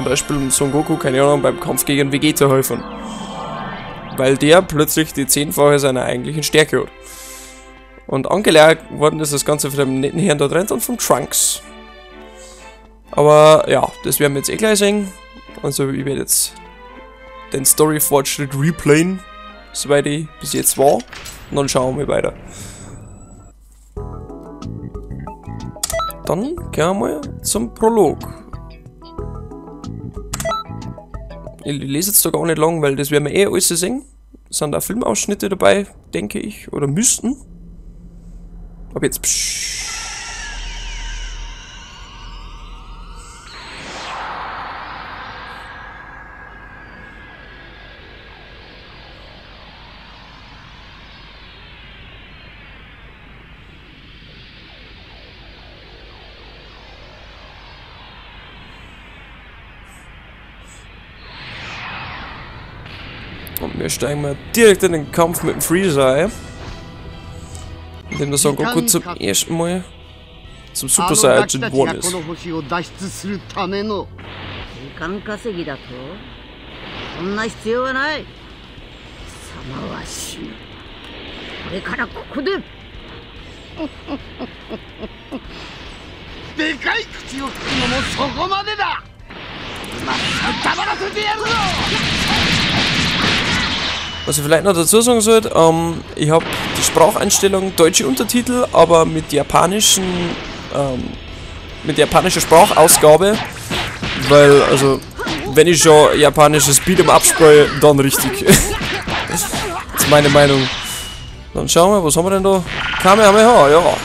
Zum Beispiel um Son Goku, keine Ahnung, beim Kampf gegen Vegeta helfen. Weil der plötzlich die 10-fache seiner eigentlichen Stärke hat. Und angelehrt worden ist das Ganze von dem netten Herrn da drin und vom Trunks. Aber ja, das werden wir jetzt eh gleich sehen. Also ich werde jetzt den Story-Fortschritt replayen, soweit ich bis jetzt war. Und dann schauen wir weiter. Dann gehen wir mal zum Prolog. Ich lese jetzt da gar nicht lang, weil das werden wir eh alles sehen. Es sind auch Filmausschnitte dabei, denke ich, oder müssten. Aber jetzt. Psch. Und wir steigen mal direkt in den Kampf mit dem Freezer ein. Indem der Son Goku zum ersten Mal zum Super Saiyajin geworden ist. Was ich vielleicht noch dazu sagen sollte, ich habe die Spracheinstellung deutsche Untertitel, aber mit japanischer Sprachausgabe, weil, also, wenn ich schon japanisches Beat'em Up spiele, dann richtig. Das ist meine Meinung. Dann schauen wir, was haben wir denn da? Kamehameha, ja.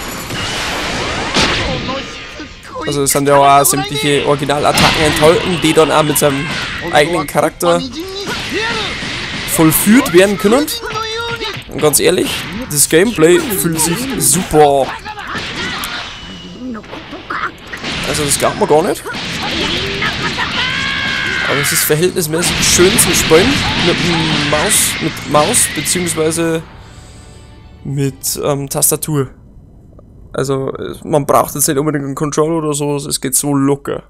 Also es sind ja auch sämtliche Originalattacken enthalten, die dann auch mit seinem eigenen Charakter vollführt werden können. Und ganz ehrlich, das Gameplay fühlt sich super an. Also das glaubt man gar nicht. Aber es ist verhältnismäßig schön zum Spielen mit Maus beziehungsweise mit Tastatur. Also man braucht jetzt nicht unbedingt einen Controller oder so, es geht so locker.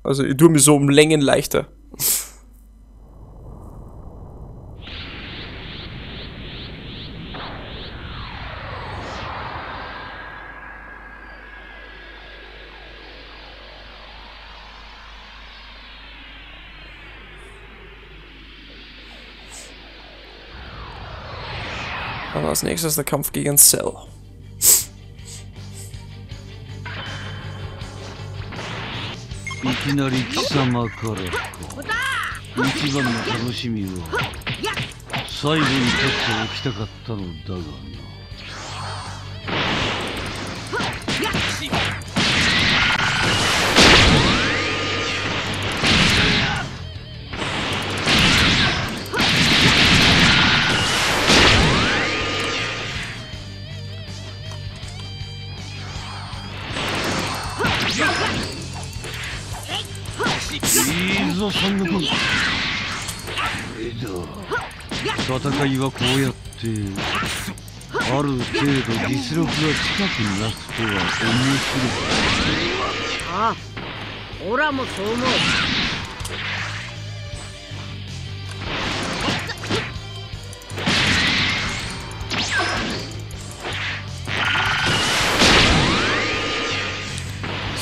Also ich tue mir so um Längen leichter. Und als nächstes der Kampf gegen Cell.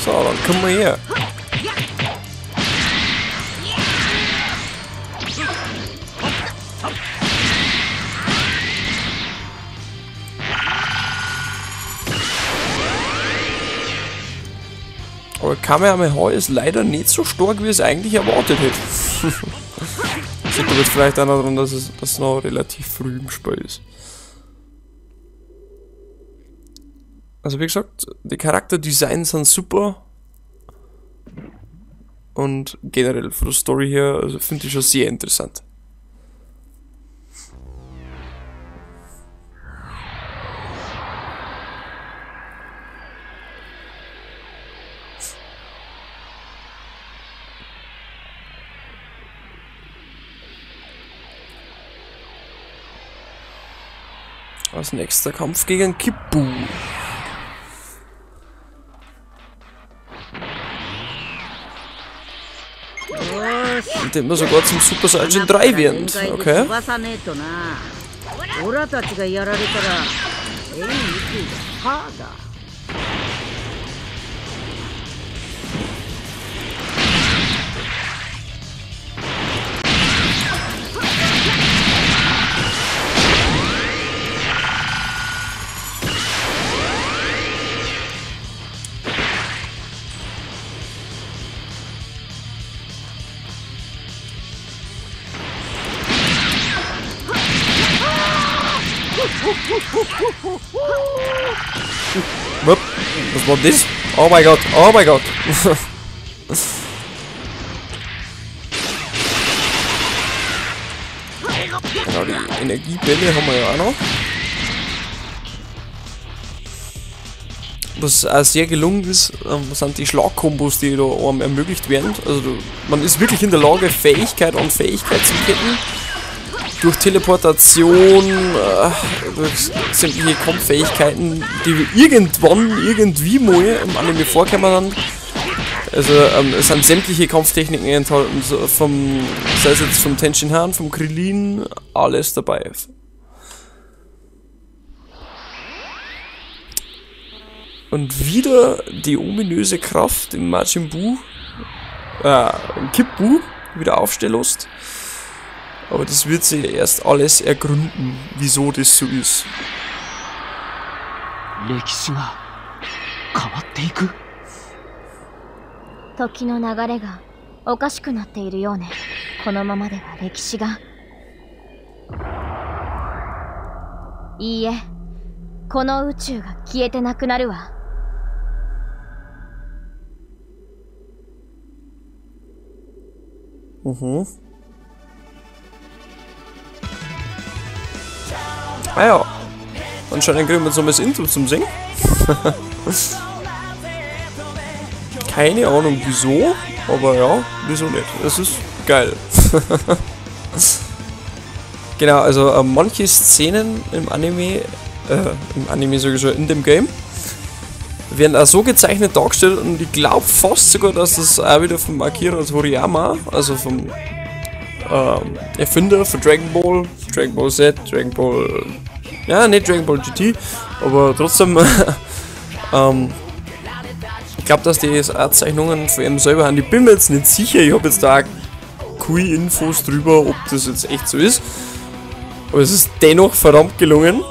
So, dann kommen wir her. Aber Kamehameha ist leider nicht so stark, wie es eigentlich erwartet hätte. Das liegt aber jetzt vielleicht auch daran, dass es das noch relativ früh im Spiel ist. Also wie gesagt, die Charakterdesigns sind super. Und generell von der Story her, also finde ich schon sehr interessant. Als nächster Kampf gegen Kid Buu. Indem wir sogar zum Super Saiyan 3 werden. Okay. Was war das? Oh mein Gott, oh mein Gott. Genau, die Energiebälle haben wir ja auch noch. Was auch sehr gelungen ist, sind die Schlagkombos, die da einem ermöglicht werden. Also man ist wirklich in der Lage, Fähigkeit an Fähigkeit zu ketten. Durch Teleportation, durch sämtliche Kampffähigkeiten, die irgendwann, irgendwie mal im Anime vorkommen sind. Also es sind sämtliche Kampftechniken enthalten, so vom, sei es jetzt vom Tenshin Han, vom Krillin, alles dabei. Und wieder die ominöse Kraft im Majin Buu, im Kid Buu, wieder aufstellst. Aber das wird sich erst alles ergründen, wieso das so ist. Mhm. Ah ja, anscheinend kriegen wir jetzt noch mal das Intro zum Singen. Keine Ahnung wieso, aber ja, wieso nicht? Es ist geil. Genau, also manche Szenen im Anime sowieso in dem Game, werden auch so gezeichnet dargestellt und ich glaube fast sogar, dass das auch wieder vom Akira Toriyama, also vom Erfinder von Dragon Ball, Dragon Ball Z, Dragon Ball, ja, nicht Dragon Ball GT, aber trotzdem, ich glaube, dass die Zeichnungen von ihm selber haben. Ich bin mir jetzt nicht sicher, ich habe jetzt da auch keine Infos drüber, ob das jetzt echt so ist, aber es ist dennoch verdammt gelungen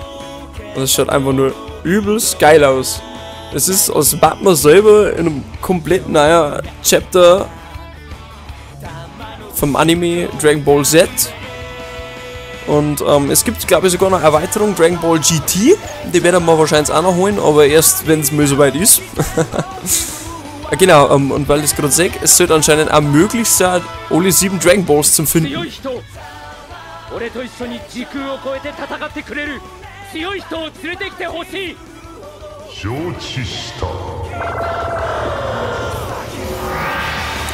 und es schaut einfach nur übelst geil aus. Es ist, als wäre man selber in einem komplett neuen Chapter vom Anime Dragon Ball Z. Und es gibt, glaube ich, sogar noch eine Erweiterung Dragon Ball GT. Die werden wir wahrscheinlich auch noch holen, aber erst, wenn es mal soweit ist. Genau, und weil ich es gerade sehe, es sollte anscheinend auch möglich sein, alle 7 Dragon Balls zu finden.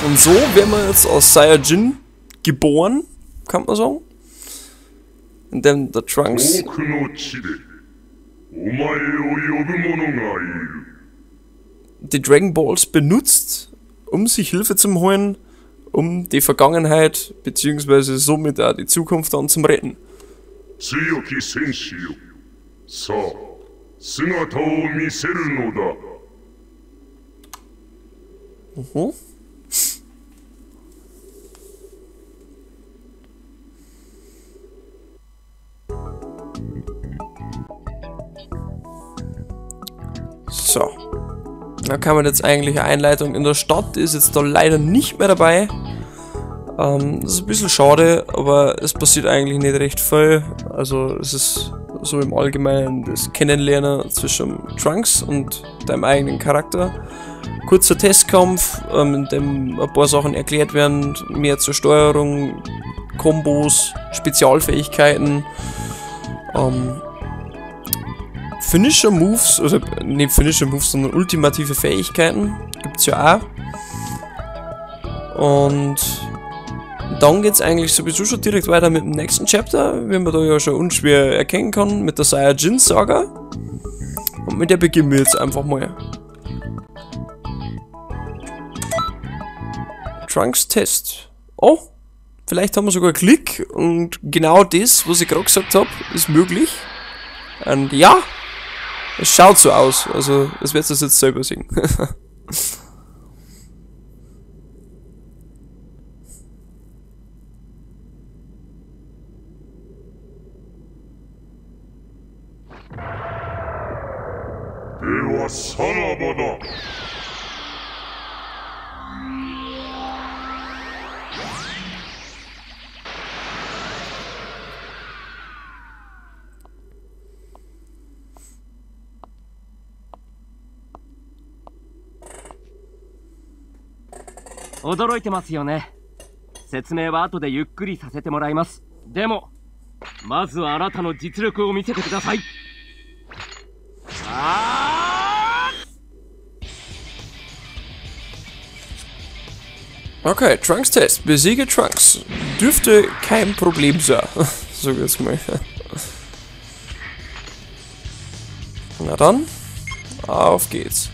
Und so werden wir jetzt als Saiyajin geboren, kann man sagen. In dem der Trunks die Dragon Balls benutzt, um sich Hilfe zu holen, um die Vergangenheit beziehungsweise somit auch die Zukunft dann zum retten. Mhm. So, da kann man jetzt eigentlich eine Einleitung in der Stadt, ist jetzt da leider nicht mehr dabei. Das ist ein bisschen schade, aber es passiert eigentlich nicht recht viel. Also es ist so im Allgemeinen das Kennenlernen zwischen Trunks und deinem eigenen Charakter. Kurzer Testkampf, in dem ein paar Sachen erklärt werden, mehr zur Steuerung, Kombos, Spezialfähigkeiten. Finisher Moves, oder nicht Finisher Moves, sondern ultimative Fähigkeiten gibt's ja auch. Und dann geht's eigentlich sowieso schon direkt weiter mit dem nächsten Chapter, wie man da ja schon unschwer erkennen kann, mit der Saiyajin Saga. Und mit der beginnen wir jetzt einfach mal. Trunks Test. Oh, vielleicht haben wir sogar Glück und genau das, was ich gerade gesagt habe, ist möglich. Und ja, es schaut so aus. Also, das werdet ihr jetzt selber sehen. 驚いてますよね。説明は後でゆっくりさせてもらいます。でもまずはあなたの実力を見せてください。 Okay, Trunks Test. Besiege Trunks. Dürfte kein Problem sein. So geht's mal. Na dann, auf geht's.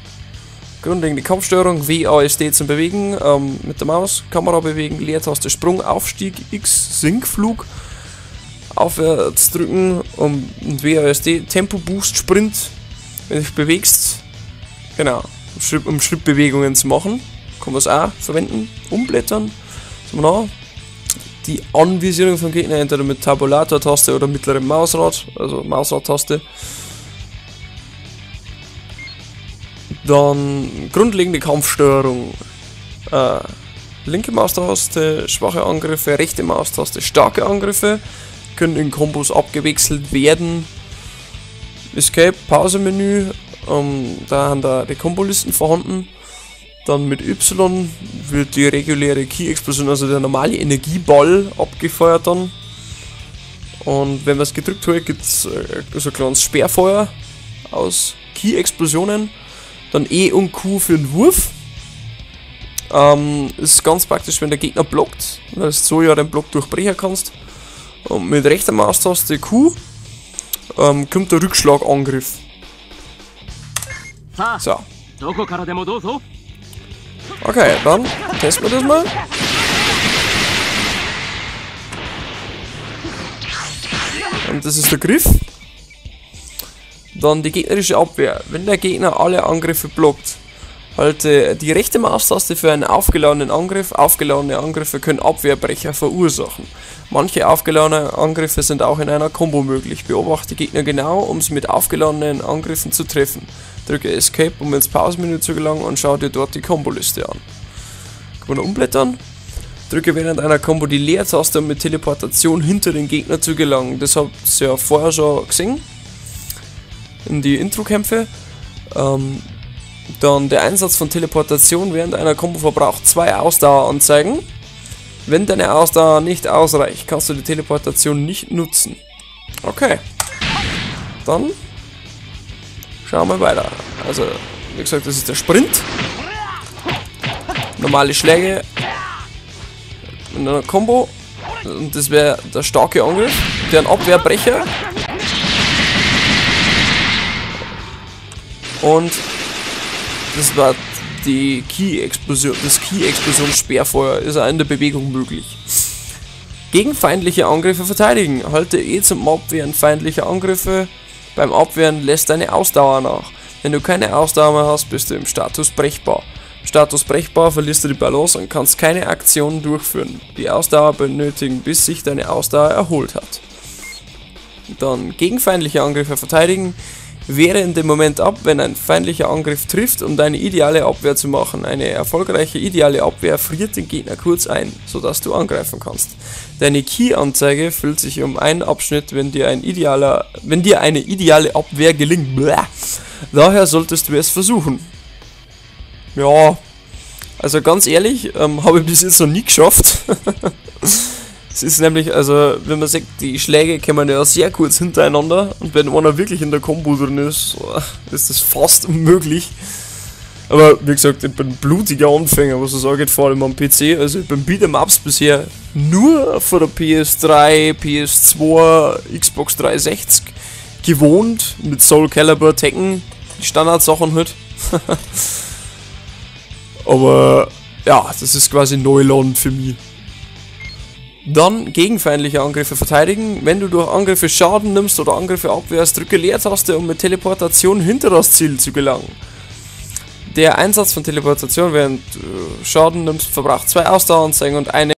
Grundlegende Kampfsteuerung, WASD zum Bewegen, mit der Maus, Kamera bewegen, Leertaste Sprung, Aufstieg, X, Sinkflug, aufwärts drücken und WASD, Tempo, Boost, Sprint, wenn du dich bewegst, genau, um Schrittbewegungen zu machen, kann man es auch verwenden, umblättern, so noch. Die Anvisierung vom Gegner entweder mit Tabulator-Taste oder mittlerem Mausrad, also Mausrad-Taste. Dann grundlegende Kampfsteuerung, linke Maustaste, schwache Angriffe, rechte Maustaste, starke Angriffe, können in Kombos abgewechselt werden. Escape, Pause-Menü, da haben da die Kombolisten vorhanden. Dann mit Y wird die reguläre Ki-Explosion, also der normale Energieball, abgefeuert dann. Und wenn man es gedrückt hat, gibt es so ein kleines Sperrfeuer aus Ki-Explosionen. Dann E und Q für den Wurf. Ist ganz praktisch, wenn der Gegner blockt, weil du so ja den Block durchbrechen kannst. Und mit rechter Maustaste Q kommt der Rückschlagangriff. So. Okay, dann testen wir das mal. Und das ist der Griff. Dann die gegnerische Abwehr. Wenn der Gegner alle Angriffe blockt, halte die rechte Maustaste für einen aufgeladenen Angriff. Aufgeladene Angriffe können Abwehrbrecher verursachen. Manche aufgeladene Angriffe sind auch in einer Combo möglich. Beobachte Gegner genau, um sie mit aufgeladenen Angriffen zu treffen. Drücke Escape, um ins Pausenmenü zu gelangen und schau dir dort die Komboliste an. Kann man umblättern? Drücke während einer Combo die Leertaste, um mit Teleportation hinter den Gegner zu gelangen. Das habt ihr ja vorher schon gesehen. In die Intro-Kämpfe. Dann der Einsatz von Teleportation während einer Combo verbraucht 2 Ausdaueranzeigen. Wenn deine Ausdauer nicht ausreicht, kannst du die Teleportation nicht nutzen. Okay. Dann schauen wir weiter. Also, wie gesagt, das ist der Sprint. Normale Schläge in einer Combo. Und das wäre der starke Angriff. Der Abwehrbrecher. Und das war die Ki-Explosion, das Ki-Explosionssperrfeuer ist auch in der Bewegung möglich. Gegen feindliche Angriffe verteidigen. Halte E zum Abwehren feindlicher Angriffe. Beim Abwehren lässt deine Ausdauer nach. Wenn du keine Ausdauer mehr hast, bist du im Status brechbar. Im Status brechbar verlierst du die Balance und kannst keine Aktionen durchführen. Die Ausdauer benötigen, bis sich deine Ausdauer erholt hat. Dann gegen feindliche Angriffe verteidigen. Wehre in dem Moment ab, wenn ein feindlicher Angriff trifft, um deine ideale Abwehr zu machen. Eine erfolgreiche ideale Abwehr friert den Gegner kurz ein, sodass du angreifen kannst. Deine Ki-Anzeige füllt sich um einen Abschnitt, wenn dir eine ideale Abwehr gelingt. Bläh. Daher solltest du es versuchen. Ja, also ganz ehrlich, habe ich bis jetzt noch nie geschafft. Es ist nämlich, also wenn man sagt, die Schläge kommen ja sehr kurz hintereinander und wenn einer wirklich in der Combo drin ist, ist das fast unmöglich. Aber wie gesagt, ich bin blutiger Anfänger, was das angeht, vor allem am PC. Also ich bin Beat'em-Ups bisher nur von der PS3, PS2, Xbox 360 gewohnt, mit Soul Calibur, Tekken, die Standardsachen halt. Aber Ja, das ist quasi Neuland für mich. Dann gegenfeindliche Angriffe verteidigen. Wenn du durch Angriffe Schaden nimmst oder Angriffe abwehrst, drücke Leertaste, um mit Teleportation hinter das Ziel zu gelangen. Der Einsatz von Teleportation während Schaden nimmst, verbraucht 2 Ausdaueranzeigen und eine